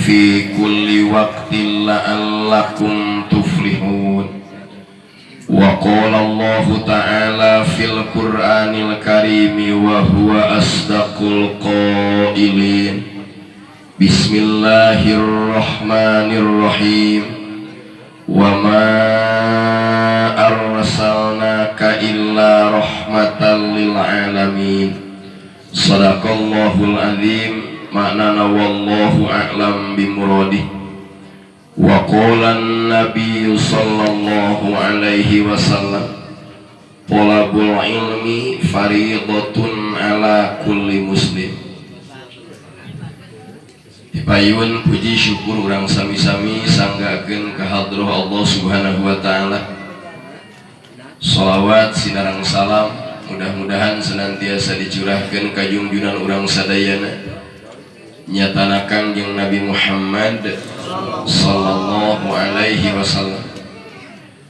fi kulli waqtin la'allakum tuflihun. Wa qala Allah ta'ala fil Qur'anil karimi wa huwa asdaqul qailin. Bismillahirrahmanirrahim. Wa ma arsalnaka illa rahmatan lil alamin. Sadaqallahul azim. Maknana wallahu a'lam bimuradih. Wa qala an-nabiy sallallahu alaihi wasallam, talabul ilmi fariidatun ala kulli muslim. Dipayun puji syukur urang sami-sami sanggakeun ka hadroh Allah Subhanahu wa taala. Salawat sinareng salam mudah-mudahan senantiasa dicurahkan ka jungjunan urang sadayana, nyatana Kangjeng Nabi Muhammad sallallahu alaihi wasallam.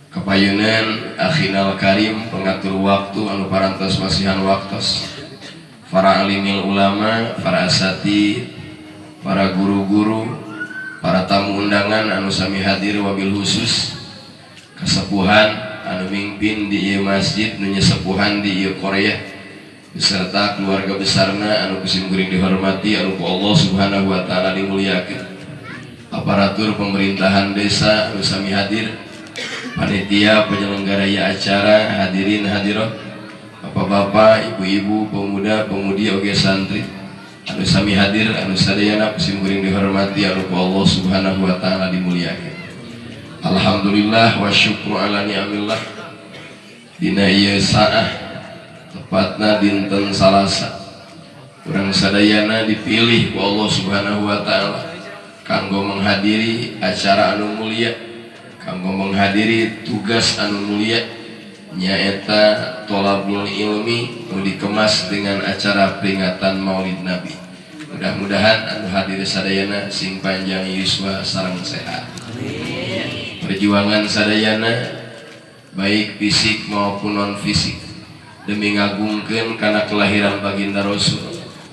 Kapayunan akhinal karim pengatur waktu anu parantos masihan waktos, para alimil ulama, para asatid, para guru-guru, para tamu undangan anu sami hadir, wabil khusus kasepuhan anu mimpin di ieu masjid, nu nyesepuhan di ieu Korea beserta keluarga besarna anu ku simkuring dihormati, anu ku Allah Subhanahu wa taala dimuliakeun, aparatur pemerintahan desa anu sami hadir, panitia penyelenggara acara, hadirin hadirat, bapak-bapak, ibu-ibu, pemuda pemudi oge santri anu sami hadir, anu sadayana ku simkuring dihormati, anu ku Allah Subhanahu wa taala dimuliakeun. Alhamdulillah wa syukru ala ni'amillah. Dina ieu saah, tepatna dinten Salasa, urang sadayana dipilih ku Allah Subhanahu wa taala kanggo menghadiri acara anu mulia, kanggo menghadiri tugas anu mulia, nyaeta tolabul ilmi nu dikemas dengan acara peringatan Maulid Nabi. Mudah-mudahan anu hadir sadayana sing panjang yuswa sareng sehat. Perjuangan sadayana baik fisik maupun non fisik demi ngagungkeun kana kelahiran baginda Rasul,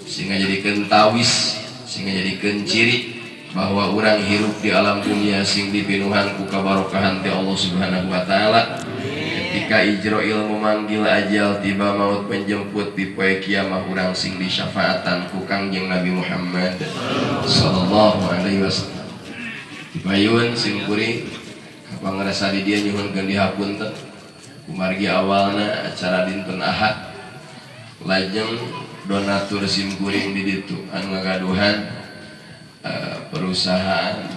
sehingga jadikeun tawis, sehingga jadikeun ciri bahwa orang hirup di alam dunia sing dipinuhan ku kabarokahan ti Allah Subhanahu wa taala. Ketika Ijroil memanggil, ajal tiba, maut menjemput di poe kiamah, urang sing disyafaatan ku Kangjeng Nabi Muhammad sallallahu alaihi wasallam. Dipayun simkuring kapangrasa di dieu nyuhunkeun dihapunten kumargi awalna acara dinten Ahad, lajeng donatur simkuring di ditu anu ngagaduhan perusahaan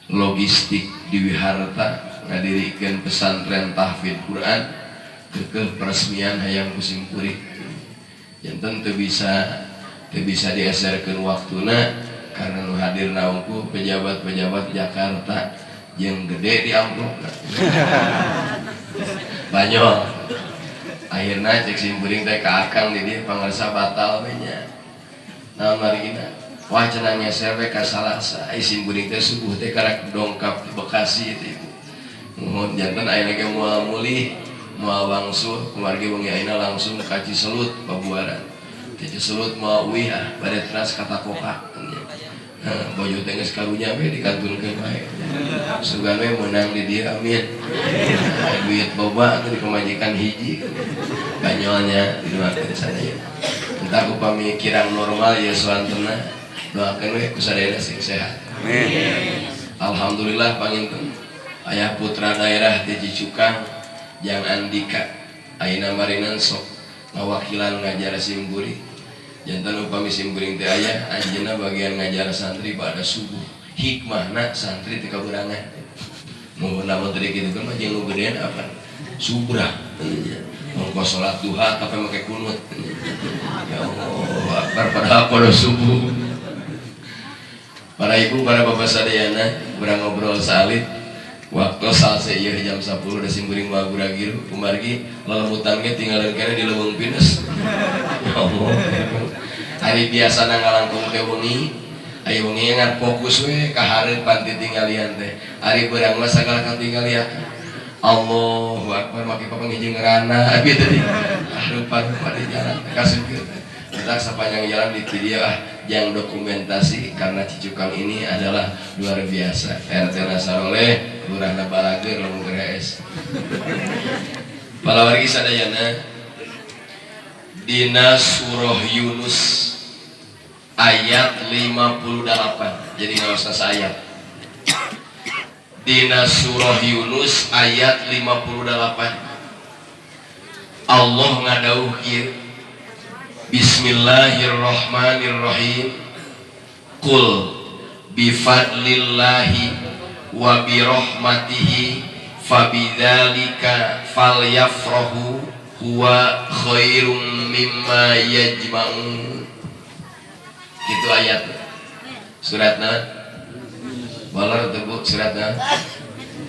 logistik di Wiharta ngadirikeun pesantren tahfidz Quran, kekeh peresmian hayang ku simkuring, janten teu bisa dieserkeun waktuna karena nu hadir naungku pejabat-pejabat Jakarta yang gede di amplop banyol. Akhirnya cek simkuring teh ka akang di dieu, pangarsa batal we nya. Naon margina? Wah, cenah ngeser we ka Salasa. Ai simkuring teh subuh teh karak dongkap di Bekasi itu, Ibu. Muhun, janten ayeuna ge moal mulih, moal wangsul kumargi wengi ayeuna langsung ka Ciselut pabuaran. Ti Ciselut moal uih ah, bade teras ka Takokak. Bojo teh geus karunya we, dikantunkeun wae. Sugan we meunang di dieu, amin. Duit loba atuh di pamajikan hiji. Banyolnya didoakeun sadaya. Entah upami kirang normal ya suantena, doakeun we ku sadayana sing sehat. Amin. Alhamdulillah panginten ayah putra daerah di Cicukang jang Andika ayeuna marinan sok ngawakilan ngajar simkuring. Janten upami simkuring teh aya, anjeunna bagian ngajar santri pada subuh. Hikmahna santri teh kaberangan. Mun lamun teu kitu mah jeung nu gedean apa subrah ongko salat duha tapi make kunut, ya Allah akbar, padahal pada subuh. Para ibu, para bapak sadayana, urang ngobrol saalit. Waktu salse ieu jam 10 udah simkuring moal guragiru kumargi lelemutan ge tinggalan kene di leuweung pinus. Ya Allah, hari biasa ngalangkung teh wengi, aya wengi ngan fokus we ka hareupan titinggalian teh. Ari beurang mah sagala katinggalian. Allahu akbar, make papanggih jeung rana kitu di harupan-rupa di jalan kasih. Kita sepanjang jalan di video ah yang dokumentasi karena Cicukang ini adalah luar biasa. RT Nasaroleh, Lurah Balageur, lamun geus. Palawargi sadayana, dina surah Yunus ayat 58. Jadi ngaosna ayat. Dina surah Yunus ayat 58 Allah ngadawuh kieu: Bismillahirrahmanirrahim. Qul bifadlillahi wa birahmatihi fabidzalika falyafrahu huwa khairum mimma yajma'un. Gitu ayat suratna. Bolor tuh, Bu, suratna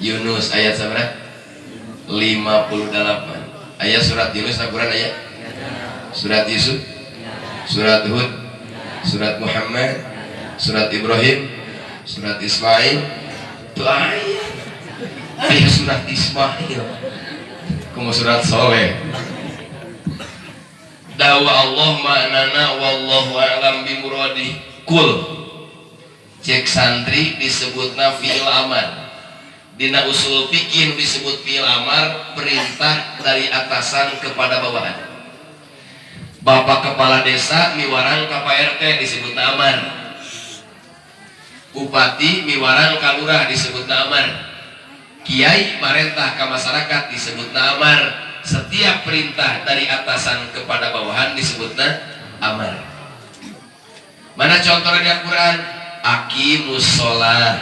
Yunus ayat sabaraha? 58. Ayat surat Yunus Al-Quran, ayat surat Yusuf, surat Hud, surat Muhammad, surat Ibrahim, surat Ismail. Itu ayat ayat surat Ismail kumu surat Soleh. Dawuh Allah maknana wallahu a'lam bimuradi. Kul cek santri disebutna fi'il amar. Dina usul fikih disebut fi'il amar perintah dari atasan kepada bawahan. Bapak kepala desa miwarang ka Pak RT disebut amar, bupati miwarang ka lurah disebut amar, kiai marentah ke masyarakat disebut amar. Setiap perintah dari atasan kepada bawahan disebutnya amar. Mana contohnya di Al-Quran? Aqimus sholah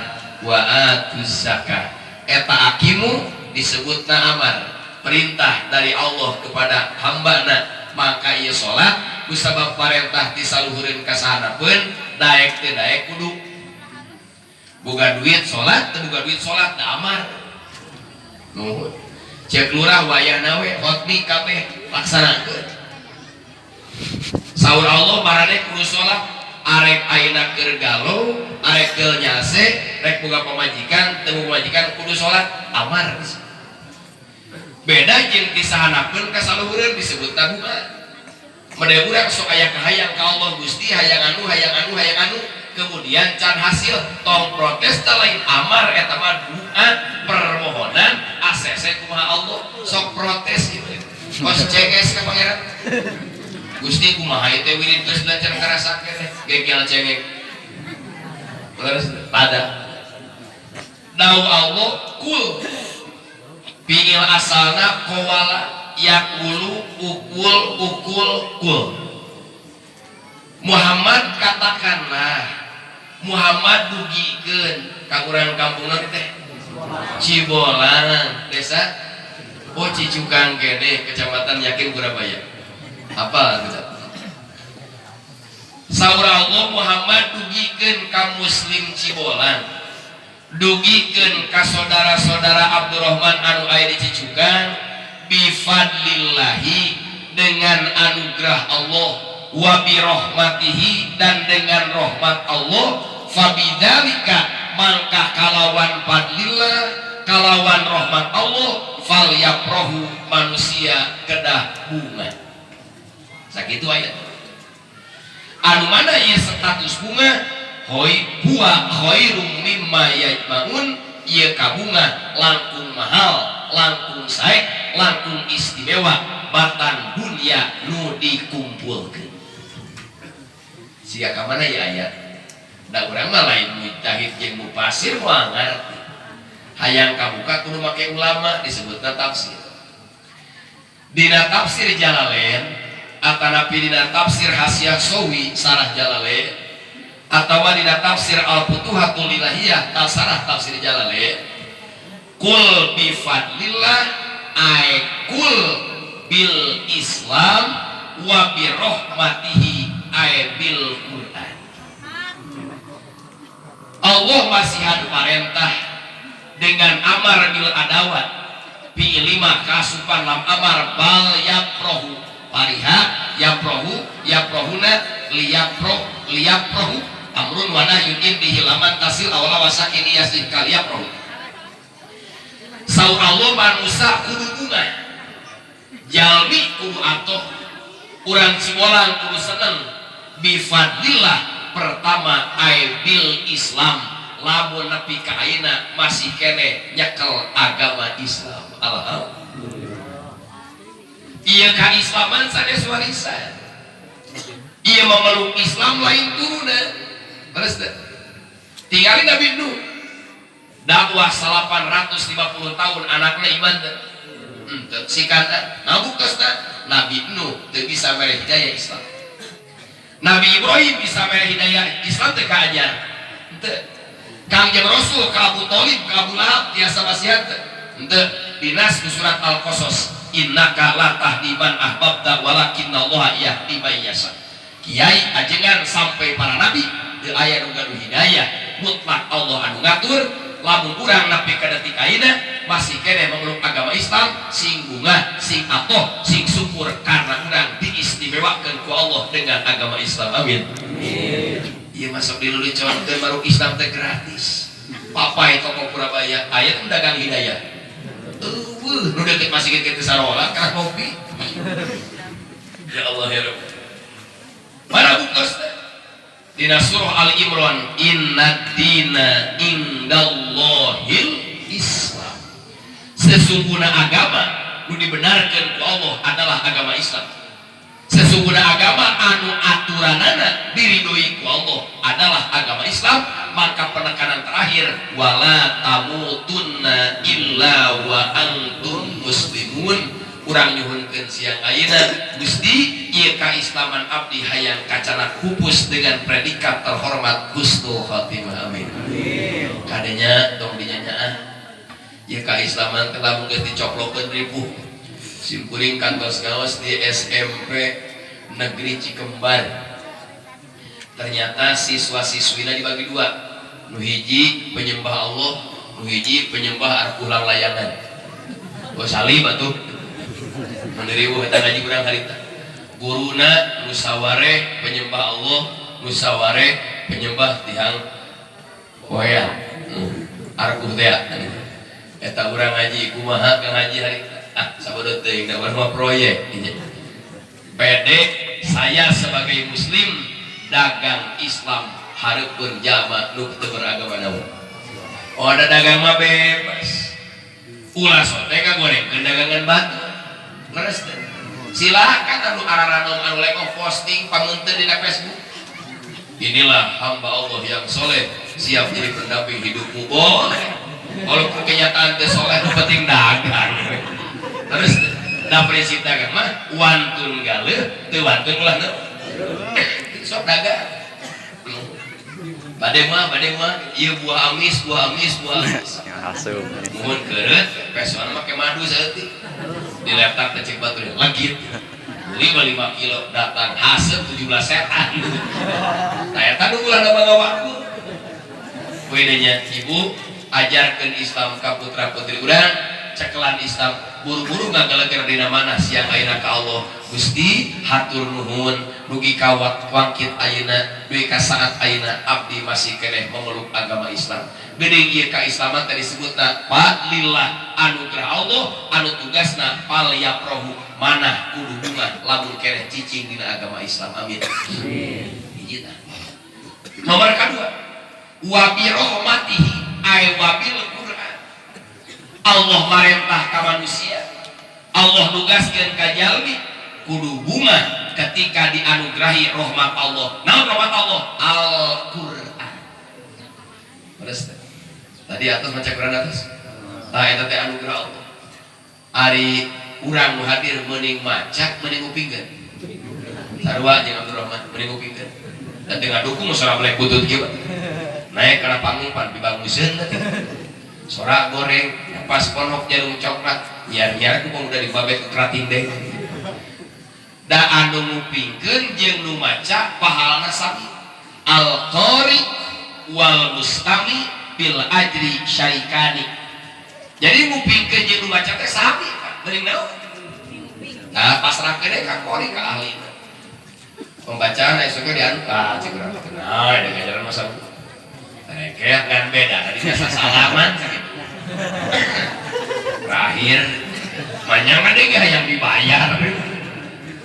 wa atuz zakah. Eta aqimu disebutna amar, perintah dari Allah kepada hambana. Maka ieu salat kusabab parentah ti saluhureun ka sahandapeun, daek teu daek kudu. Boga duit salat, teu boga duit salat, da amar. Nuhun. Cek lurah wayahna we khotmi kabeh laksanakeun. Saur Allah maraneh kudu salat, arek ayeuna keur galau, arek keur nyase, rek boga pamajikan teu boga pamajikan, kudu salat, amar. Beda jeung ti sahandapeun ka saluhureun disebutna bunga. Made urang sok aya kahayang ka Allah, Gusti hayang anu, hayang anu, hayang anu, kemudian can hasil, tong protes. Da lain amar, eta mah doa permohonan. ACC kumaha Allah, sok protes gitu kos cenges ka Pangeran. Gusti, kumaha ieu teh, wirid geus belajar karasakeun teh gegel cengek. Terus pada dawuh Allah kul, fi'il asalna qawala yaqulu ukul ukul kul. Muhammad, katakanlah. Muhammad dugikeun ka urang kampung naon teh? Cibolang, desa oh Cicukang kene, kecamatan Yakin, Surabaya. Apa gitu? Saur Allah, Muhammad dugikeun ka muslim Cibolang, dugikeun ka saudara-saudara Abdurrahman anu aya di Cicukang, bifadlillahi, dengan anugerah Allah, wa birahmatihi, dan dengan rahmat Allah, fabidzalika, mangka kalawan fadlillah, kalawan rahmat Allah, fal yafrahu, manusia kedah bunga. Sakitu ayat. Anu mana ieu status bunga? Hoi huwa khairum mimma yajmaun. Ieu kabunga langkung mahal, langkung sae, langkung istimewa batan dunia nu dikumpulkeun. Sia ka mana ya ayat? Da urang mah lain mujtahid jeung mufasir, moal ngarti. Hayang kabuka kudu make ulama, disebutna tafsir. Dina tafsir Jalalain atanapi dina tafsir Hasyiah Shawi sarah Jalalain atawa dina tafsir Al-Futuhatul Ilahiyah tasarah tafsir Jalalain, kul bifadlillah ay kul bil Islam wa bi rahmatihi ay bil Quran. Allah masihan parentah dengan amar bil adawat, fi'il lima kasupan lam amar bal yafrohu, fariha yafrohu yafrohuna liyafroh liyafrohu, amrun wa nahyun bihi laman tasil awala wasakin yasih kal yafrohu. Saur Allah manusia kudu bunga, jalmi kudu atoh. Urang Cibolang kudu seneng bifadlillah pertama ay bil Islam, lamun nepi ka ayeuna masih keneh nyekel agama Islam. Alhamdulillah. Ieu kaislaman sanes warisan, ieu memeluk Islam lain turunan. Terus teh tinggalin Nabi Nuh dakwah 850 tahun, anaknya iman teh henteu. Sikata ngabuktosna Nabi Nuh teu bisa mere hidayah Islam. Nabi Ibrahim bisa mere hidayah Islam teu ka ajar? Henteu. Kangjeng Rasul ka Abu Thalib, ka Abu Lahab tiasa masihan teu? Henteu. Dinas ku surat Al-Qasas, innaka la tahdi man ahbabta walakinnallaha yahdi man yasha. Kiai ajengan sampai para nabi teu aya nu gaduh hidayah mutlak, Allah anu ngatur. Lamun urang nepi ka detik ayeuna masih keneh memeluk agama Islam, sing bungah, sing atoh, sing syukur karena urang diistimewakeun ku Allah dengan agama Islam. Amin. Ieu masuk di leluconkeun baru Islam teh gratis. Papai toko Purabaya aya teh dagang hidayah. Eueuh, nu deukeut masih kitu sarola kana kopi. Ya Allah ya Rabb. Mana buktos teh? Dina surah Al Imran, innad dina indallahil Islam. Sesungguhnya agama nu dibenarkan ku Allah adalah agama Islam. Sesungguhnya agama anu aturanana diridhoi ku Allah adalah agama Islam. Maka penekanan terakhir, wala tamutunna illa wa antum muslimun. Urang nyuhunkeun siang ayeuna, Gusti, ieu kaislaman abdi hayang kacana pupus dengan predikat terhormat husnul khatimah. Amin. Kadenya tong dinyanyaah ieu kaislaman teh lamun geus dicoplokeun ripuh. Simkuring kantos ngaos di SMP Negeri Cikembar, ternyata siswa-siswina dibagi dua, nu hiji penyembah Allah, nu hiji penyembah arpuh layangan. Oh, salib atuh meneriwu eta ngaji urang harita. Guruna nu saware penyembah Allah, nu saware penyembah tihang poean arpuh teh. Eta urang ngaji kumaha kang ngaji harita? Ah, sabodo teuing da urang mah proyek. Pede saya sebagai muslim dagang Islam hareupeun jalma nu teu beragama naon. Oh, ada dagang mah bebas, ulah sote ngagorengkeun dagangan batur. Leres teh? Silakan anu araranom, anu lengoh posting pamunteun dina Facebook, inilah hamba Allah yang soleh, siap jadi pendamping hidupmu. Boleh, walaupun kenyataan teh soleh, nu penting dagang. Terus da prinsip dagang mah wantun galeuh, teu wantun ulah nu sok dagang. Bade mah, bade mah ieu buah amis, buah amis, buah amis. Asup. Muhun keureut pesoan make madu saeutik diletak teh cek batur legit. Beli 5 kilo, datang haseup 17 setan. Nah, eta nu ulah bangga. Bedanya ibu ajarkan Islam ka putra putri urang, cekelan Islam, buru-buru ngagaleger dina mana siang ayeuna ka Allah. Gusti, hatur nuhun dugi ka wangkit ayeuna, dugi ka saat ayeuna abdi masih keneh memeluk agama Islam. Geuning ieu kaislaman tadi disebutna fadlillah, anugerah Allah, anu tugasna fal yafrahu, manah kudu bungah lamun keneh cicing dina agama Islam. Amin. Hiji tah. Nomor kedua, wa bi rahmatihi ay wabil Quran. Allah marentah ka manusia, Allah nugaskeun ka jalmi kudu bungah ketika dianugerahi rahmat Allah. Naon rahmat Allah? Al-Qur'an. Terus tadi atas baca Quran atas. Nah, eta teh anugerah Allah. Ari urang nu hadir mending maca, mending ngupingkeun? Sarua jeung Abdurrahman, mending ngupingkeun. Dan teu ngadukung suara melek butut kieu naik kana panggung pan dibanguseun teh. Sora goreng pas ponok jarum coklat nyiar-nyiar ku udah dibabet ku keratin deh. Da anu ngupingkeun jeung nu maca pahalana sami, al qari wal mustami bil ajri syarikani. Jadi ngupingkeun jeung nu maca teh sami, Pak. Mending naon? Nah, pasrahkeun ka qori, ka ahli pembacaan. Esoknya diantar cik urang. Nah, ada ngajaran masa kayak ngan beda tadi biasa salaman gitu. Terakhir manyang ada nggak yang dibayar?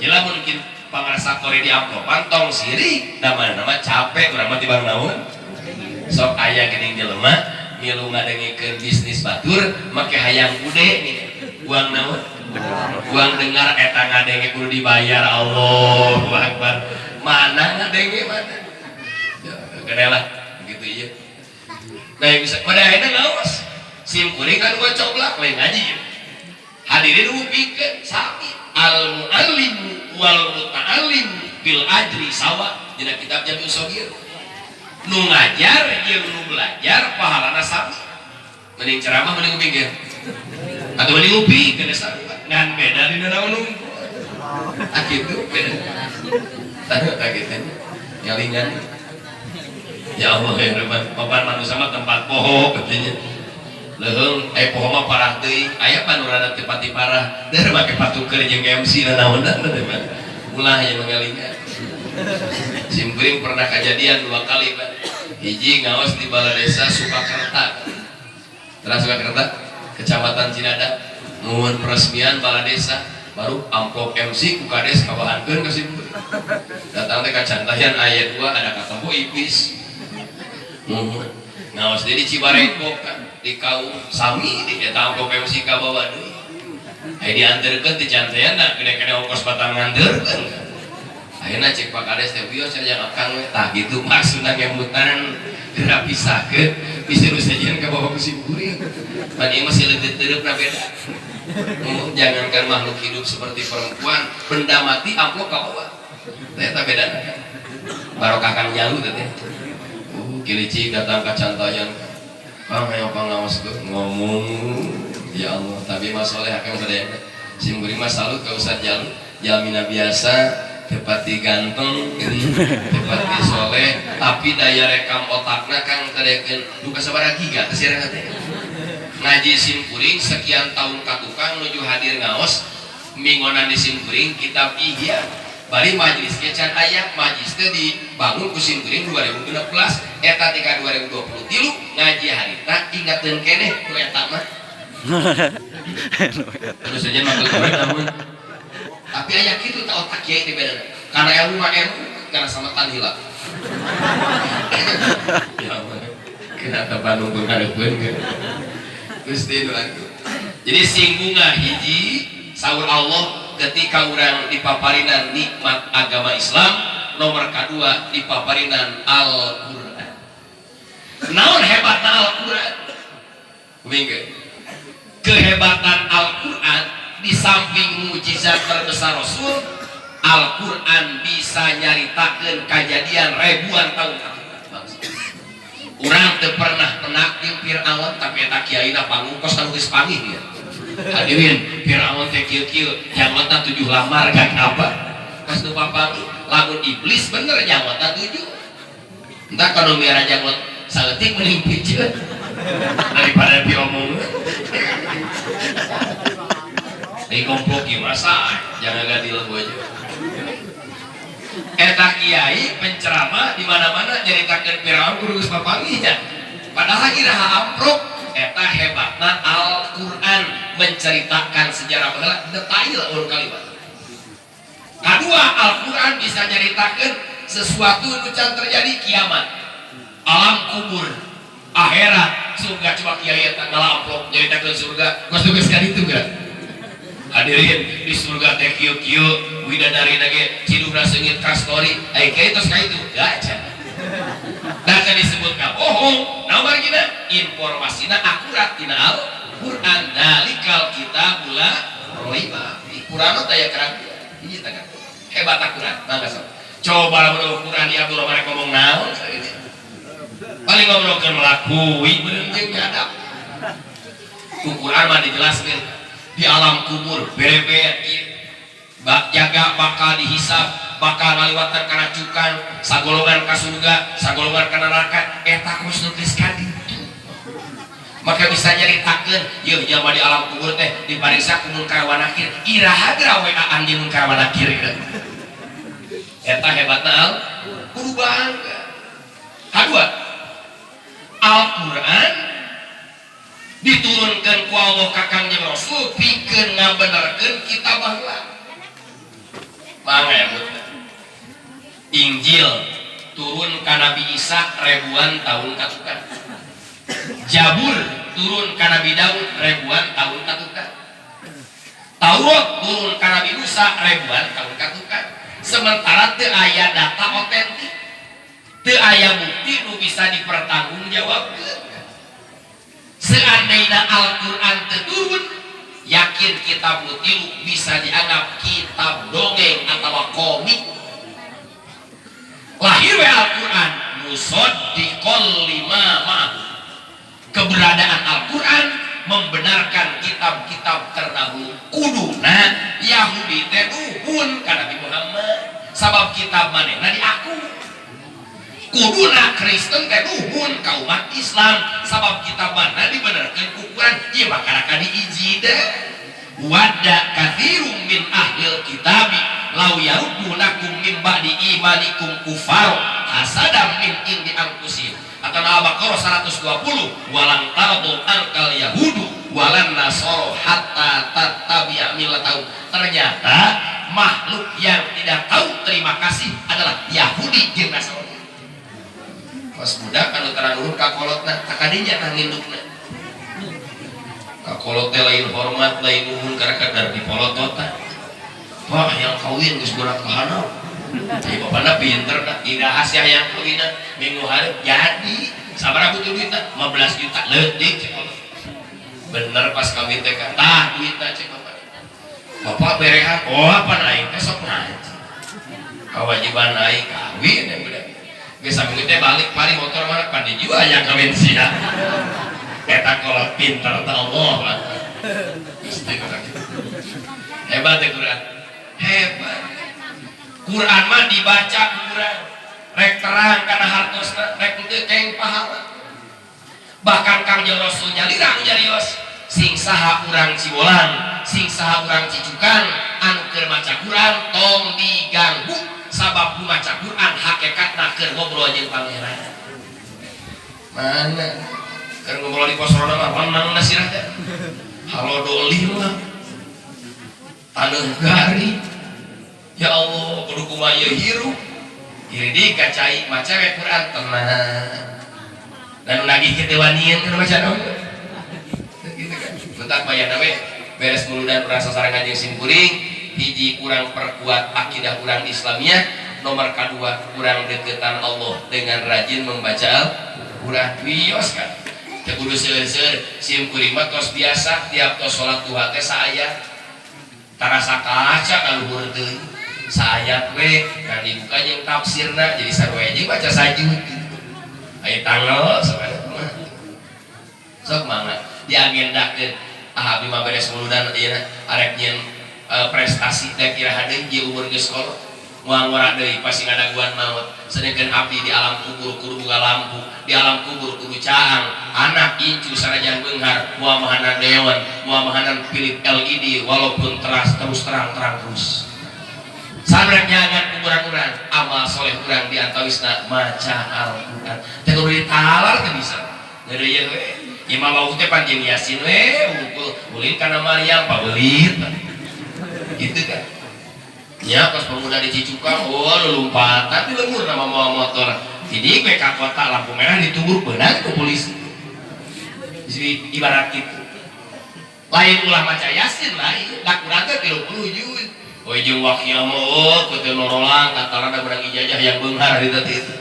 Jelas mungkin. Pangrasa kori di amplopan tong sirik da mana mah capek urang mah tibang naon. Sok aya geuning jelema milu ngadengikeun bisnis batur make hayang ude nih. Uang naon? Uang dengar eta ngadenge kudu dibayar. Allahu Akbar. Mana ngadenge mana? Ya, gede lah begitu iya. Nah, yang bisa pada akhirnya ngawas sim kuring kan gua coblak lain ngaji. Hadirin upikeun sami al muallim wal muta'allim bil ajri sawa dina kitab Jami'us Shaghir. Nu ngajar jeung nu belajar pahalana sami. Mending ceramah mending upikeun atau mending upikeun sarua ngan beda dina naon nunggu. Ah kitu beda. Tah kitu nyalingan. Ya Allah ya Rabban, papan manusia mah tempat poho katanya. Leuheung poho mah parah teuing, aya pan urang teu pati parah. Der make patuker jeung MC nanaonan teh mah. Ulah yang mengalingan. Sim kuring pernah kejadian dua kali, Pak. Hiji ngaos di Balai Desa Sukakerta. Terus Sukakerta, Kecamatan Cidadap. Nuhun peresmian Balai Desa, baru amplop MC ku kades kabahankeun ka sim kuring. Datang teh ka Cantayan aya dua ada katempo ipis. Nuhun. Ngaos deui di Cibarengkok kan, di kaum sami di eta amplop MC kabawa deui. Aya dianterkeun ti Cantayan da gede-gede ongkos batang nganterkeun. Akhirnya cek Pak Kades teh wios cenah akang we tah gitu maksudna ngemutan geura pisahkeun bisa nu sejen ka bawa ku sim kuring. Pan ieu mah leuteut teureupna beda. Jangankan makhluk hidup seperti perempuan, benda mati amplop ka bawa. Teh eta bedana kan. Barokah kang nyalu teh teh. Kilicik datang ka Cantayan. Kang hayang pangaos ngomong ya Allah, tapi mah soleh akang sadayana. Sim kuring mah salut ka Ustaz Jalu, jalmina biasa, tepati ganteng gitu, tepati soleh, tapi daya rekam otakna kang tadekeun duka sabaraha giga teh sirahna teh. Ngaji sim kuring sekian tahun ka tukang nuju hadir ngaos minggonan di sim kuring kitab Ihya. Bari majelis ge can aya, majelis teh dibangun ku sim kuring 2016 eta tika 2023 ngaji harita ingateun keneh ku eta mah. Terus saja mah kuring namun tapi aya kitu teh otak kiai teh bedana. Karena ilmu mah ilmu karena sama tan heula. Ya Allah. Kenapa Bandung ngareupkeun ge. Gusti nu lagi. Jadi singgungan hiji saur Allah ketika urang dipaparinan nikmat agama Islam, nomor kedua dipaparinan Al-Qur'an. Naon hebatna Al-Qur'an? Kupingkeun. Kehebatan Al-Qur'an di samping mukjizat terbesar Rasul, Al-Qur'an bisa nyaritakeun kejadian ribuan tahun bangsa. Urang teu pernah penak jeung Fir'aun, tapi eta kiaina pangungkos anu geus panggih dia. Hadirin, Fir'aun teh kieu-kieu, jangotna 7 lamar kan apa? Pas nu papanggih, lamun iblis bener jangotna 7. Entah kalau miara janggot saeutik mending piceun daripada diomongkeun. Di komplok masa jangan gadil aja. Eta kiai penceramah di mana-mana nyaritakeun Firaun kudu geus papanggih nya. Padahal iraha amprok eta hebatna Al-Qur'an menceritakan sejarah baheula detail ulun kaliwat. Kedua, Al-Qur'an bisa nyaritakeun sesuatu nu can terjadi kiamat, alam kubur, akhirat, surga. Coba kiai eta ngala amplop nyaritakeun surga, geus geus ka ditu geura. Hadirin di surga teh kieu-kieu widadari ge ciduhna seungit kastori ai kiai tos ka itu gaca. Da can disebut ka bohong, naon margina informasina akurat dina Al-Qur'an. Dalikal kitabul la raiba. Di Quran teh aya keraguan. Hiji teh hebat Quran, mangga sok. Coba lamun Quran di Abdul Rahman ngomong naon paling ngobrolkeun melakui beureum jeung nyadap. Ku Quran mah dijelaskeun di alam kubur bere-bere jaga bakal dihisab, bakal ngaliwatan kana cukang, sagolongan ka surga, sagolongan ka neraka. Eta kos nu geus ka ditu maka bisa nyaritakeun yeuh jalma di alam kubur teh dipariksa ku munkar wa nakir. Iraha geura WA-an jeung munkar wa nakir gitu. Eta hebatna al kudu bangga. Kadua, Al-Qur'an diturunkan ku Allah ka Kangjeng Rasul pikeun ngabenerkeun kitab baheula. Mangga ya. Injil turun ka Nabi Isa ribuan tahun katukang. Jabur turun ka Nabi Daud ribuan tahun katukang. Taurat turun ka Nabi Musa ribuan tahun katukang. Sementara teu aya data otentik, teu aya bukti nu bisa dipertanggungjawabkeun. Seandainya Al-Quran teu turun, yakin kitab nu tilu bisa dianggap kitab dongeng atau komik. Lahir we Al-Quran, musaddiqal lima ma'ahu. Keberadaan Al-Quran membenarkan kitab-kitab terdahulu. Kuduna Yahudi teh nuhun ka Nabi Muhammad, sabab kitab manehna diaku. Kuduna Kristen teh nuhun ka umat Islam, sabab kitab mana dibenerkeun ku Quran. Ieu mah karaka diiji deh. Wadda katsirum min ahlil kitabi law yaruddunakum min ba'di imanikum kufar hasadam min indi anfusihim. Atau Al-Baqarah 120, walan tardu angkal yahudu walan nasoro hatta tattabi'a millatahum. Ternyata makhluk yang tidak tahu terima kasih adalah Yahudi jeung Nasrani. Pas budak anu terang nuhun ka kolotna, tah kadinya tah ngindukna. Ka kolot teh lain hormat, lain nuhun, karena kadar dipolototan. Wah, yang kawin geus berat ka handap. Ieu bapana pinter dah, iraha sia yang kawinna minggu hareup jadi. Sabaraha butuh duitna? 15 juta leutik cek kolot. Bener pas kawin teh kan, tah duitna cek bapak. Bapak berehan, oh apa aing teh sok ngaji. Kewajiban aing kawin ya budak. Geus saminggu teh balik pari motor mana pan dijual yang kawin sia. Eta kolot pinter teh, Allah. Gusti. Hebat ya Quran. Hebat. Quran mah dibaca ku urang. Rek terang kana hartosna, rek henteu keng pahala. Bahkan Kangjeng Rasul nyalirang nyarios, sing saha urang Cibolang, sing saha urang Cicukang anu keur maca Quran tong diganggu, sabab nu maca Quran hakikatna keur ngobrol jeung pangeran. Mana? Keur ngobrol di pos ronda mah renang na sirah teh. Halodo lima. Taneuh garing. Ya Allah, kudu kumaha ieu hirup. Iri ka cai maca we Quran tenang. Dan nu nagih kieu wanian keur maca naon. Gitu kan. Bentak bayarna we beres muludan urang sasarengan jeung simkuring, hiji urang perkuat akidah urang Islamiyah, nomor kedua urang deketan Allah dengan rajin membaca Al-Quran. Wios kan. Teu kudu seueur-seueur, simkuring mah tos biasa tiap tos salat duha teh saayat. Tarasa kaca ka luhur teuing. Saayat we kan dibuka jeung tafsirna, jadi sarua jeung baca sajud gitu. Aya tanggal sabanyak mah. Sok mangga diagendakeun. Ah, abdi mah beres muludan ieu arek nyieun prestasi teh iraha deui ieu umur geus kolot. Moal ngora deui pasti ngadaguan maut. Sedengkeun abdi di alam kubur kudu boga lampu, di alam kubur kudu caang, anak incu sanajan beunghar moal mahanan neon, moal mahanan Philips LED walaupun teras terus terang-terang terus. Sabrek nyangan kuburan urang, amal soleh urang di antawisna maca Al-Qur'an. Teh kudu ditalar teh bisa. Ngeureuyeuh we. Imam wau teh panjang Yasin we unggul ulin kana Maryam pabeulit. Gitu kan. Ya pas pemuda di Cicukang, oh lompatan di lembur nama mawa motor. Jadi we ka kota lampu merah ditunggu beunang ku polisi. Jadi ibarat gitu. Lain ulah maca Yasin lain, da kurang teh 30 juz. Oh jeung wakiah mah oh kutu norolang katalana menang ijazah yang beunghar di tadi itu.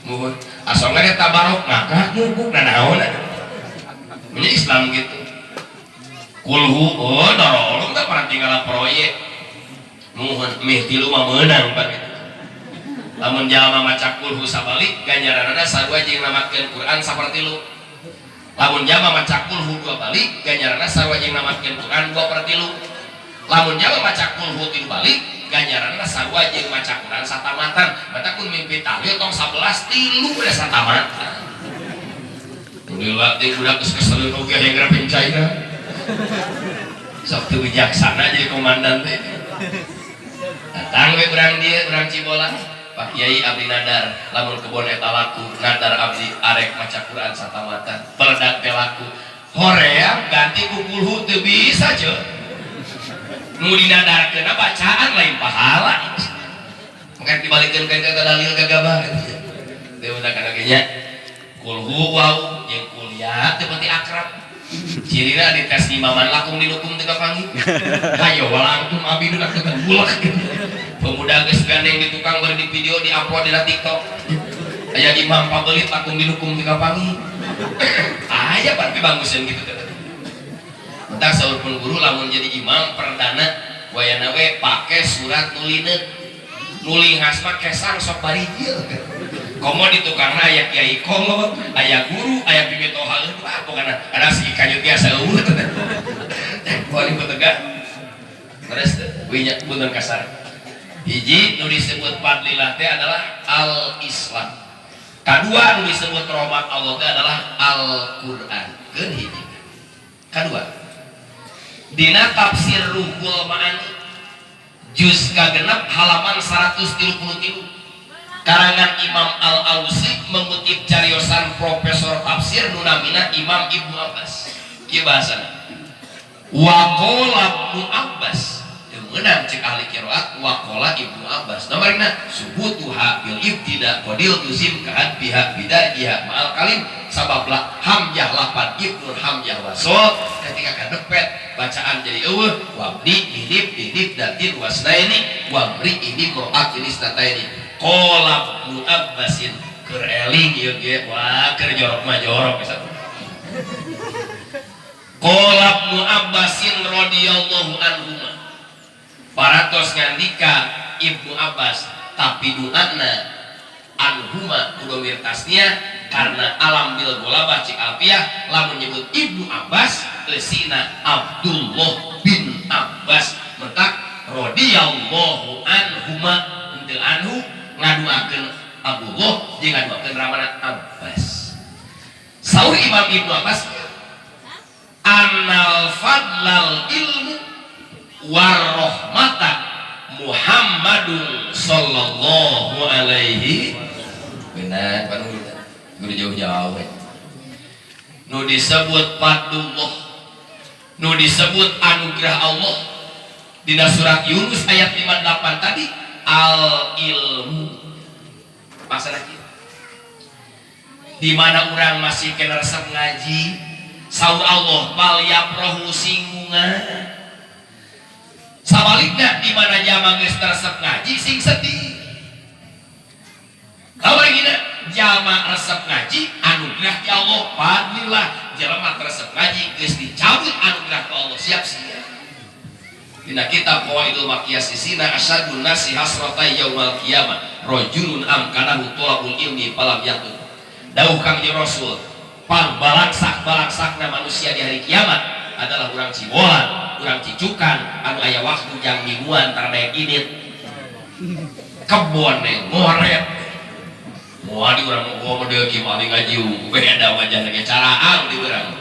Muhun asal ge tabarok maka ngukuk na naon atuh. Ini Islam gitu. Kulhu oh dorolong teh pernah tinggalan proyek. Muhun mih tilu mah meunang pan gitu. Lamun jalma maca kulhu sabalik ganjaranana sarua jeung namatkeun Quran sapertilu. Lamun jalma maca kulhu dua balik ganjaranana sarua jeung namatkeun Quran 2/3. Lamun jalma maca kulhu tilu balik ganjaranana sarua jeung maca Quran satamatan. Mata kun mimpi tahlil tong 11 tilu udah satamatan. Alhamdulillah teh budak geus kesel oge hayang geura pencaira. Sok teu bijaksana jadi komandan teh. Datang we urang dieu, urang Cibolang. Pak Kiai, abdi nadar lamun kebon eta laku, nadar abdi arek maca Quran satamatan. Peledak teh laku. Horea ganti ku kulhu teu bisa ceuk. Nu dinadarkeunna bacaan lain pahala. Mungkin dibalikeun ka dalil gagabah gitu. Teu udah kana ge nya. Kulhu wau jeung kuliah teu penting akrab. Cirina di tes imaman lakung dilukum teu kapanggih. Hayo walangtum abidun atuh kan bulak. Pemuda geus gandeng di tukang bari di video di upload di TikTok. Aya imam pabelit lakung dilukum teu kapanggih. Aya pan pibanguseun kitu teh. Mentak saur pun guru lamun jadi imam perdana wayana we pake surat nulineut. Nuli khas mah kesang sok barijil. Komo di tukangna aya kiai kolot, aya guru, aya pimitoha, ah pokona ada segi kanyut biasa eueuh. Wali tegak. Terus winya punten kasar. Hiji nu disebut fadlilah teh adalah al-Islam. Kadua nu disebut rahmat Allah teh adalah Al-Qur'an. Keun hiji. Kadua, dina tafsir Ruhul Ma'ani juz kagenep halaman 133 karangan Imam Al-Ausi mengutip cariosan profesor tafsir nu namina Imam Ibnu Abbas. Kieu bahasana, waqala Ibnu Abbas, teu meunang cek ahli qiraat waqala Ibnu Abbas. Namarina subutuha bil ibtida qadil tuzim kahad biha bidarjiha ma'al kalim sababla hamzah lapan ibnun hamzah wasol ketika kadepet bacaan jadi eueuh wabni minib dinib datin wasnaini wamri ini mro'at ini snataini. Qala Ibnu Abbasin keur eling ieu ge wah keur jorok mah jorok bisa. Qala Ibnu Abbasin radhiyallahu anhuma, parantos ngandika Ibnu Abbas tapi doana anhuma kudomir tasnia karena alam bil golabah cik alfiah lamun nyebut Ibnu Abbas eusina Abdullah bin Abbas, mentak radhiyallahu anhuma henteu anhu, ngaduakeun Abdullah jeung ngaduakeun ramana Abbas. Saur Imam Ibnu Abbas, annal fadlal ilmu warahmata Muhammadun sallallahu alaihi. Benar panu guru jauh-jauh we. Nu disebut fadlullah, nu disebut anugerah Allah dina surat Yunus ayat 58 tadi al ilmu. Masalah kieu di mana orang masih kena resep ngaji, saur Allah fal yafrohu singgungan. Sabalikna di mana jalma geus resep ngaji sing sedih. Kamari gina jalma resep ngaji anugerah ti Allah fadlillah, jalma resep ngaji geus dicabut anugerah ku Allah siap siap. Dina kitab Qawaidul Makkiyah isina asyadun nasi hasrata yaumal qiyamah rajulun amkanahu talabul ilmi falam yatlub. Dawuh Kangjeng Rasul, pang balangsak balangsakna manusia di hari kiamat adalah urang Cibolan, urang Cicukan anu aya waktu jang mingguan tara daek indit kebon nih ngoret moal di urang mau model kieu mah ngaji beda wajahna ge caraang di urang.